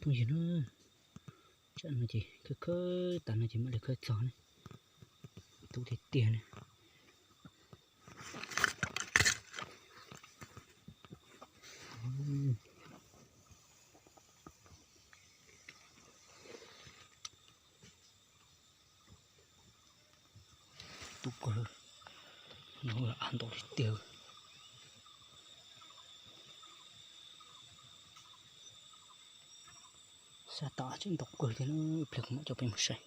Phooj ywg na, tsam no ces khawb khawb tas no ces mam li khawb txog ne. Tub tiag tiag ne. Tub kawg, av ntau tiag tiag. Sab tom tseem ntau kawg thiab na, ib pliag kuv mam coj peb mus saib.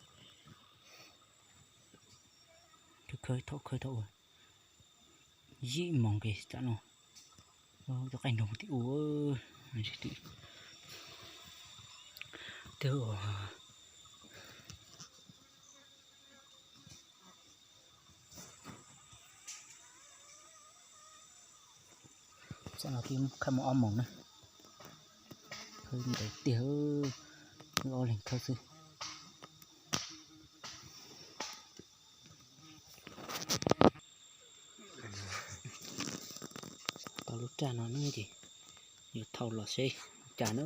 Khawb khawb thaum khawb thaum ua yim moos ces tsam no cov qaij nroog tim ua, tim, tsam no twb khawb mus ob moos na. Khawb ntau tiag, wb ob leeg khawb xwb. Tau lub raj no ne ces yuav thau los seb cas na.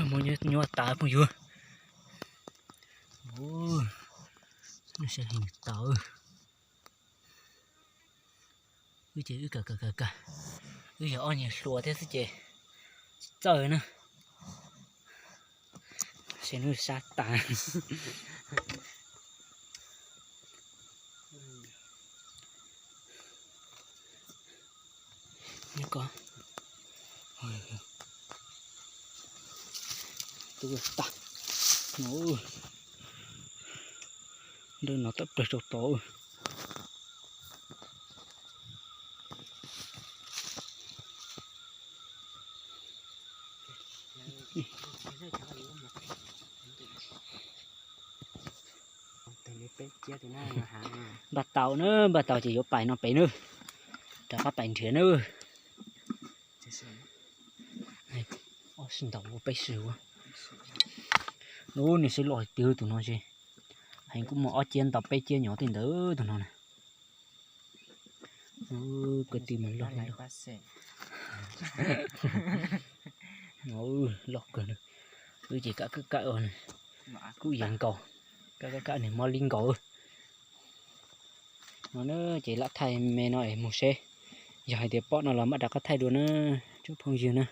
Muab nyuaj tas phooj ywg. Saib heev tas. Wb ces wb kawg kawg kawg kawg, wb yog ob niag hluas thiab xwb ces tsis txawj na. Saib nws sab tas. Nyob ko. Tus tag. Ntawm no tawm plaws rau tod. Npaj tau na, npaj tau ces yuav pais no pem na. Rov qab pais nrhiav na. Ob sib ntaus ua peb sib ua. Lub nws sib loj tiag tus no ces heev, kuj muaj ob ciab ntau peb ciab nyob tej ntawd tus no na. Kwv tij mas loj loj. Loj kawg, wb ces kab kab kab, kuj yeej nkaus, kab kab kab nws mob li nkaus. No na, ces lam thaij me no es mus seb, yog hais tias pom no los mam rov qab thaij dua na, tsoom phooj ywg na.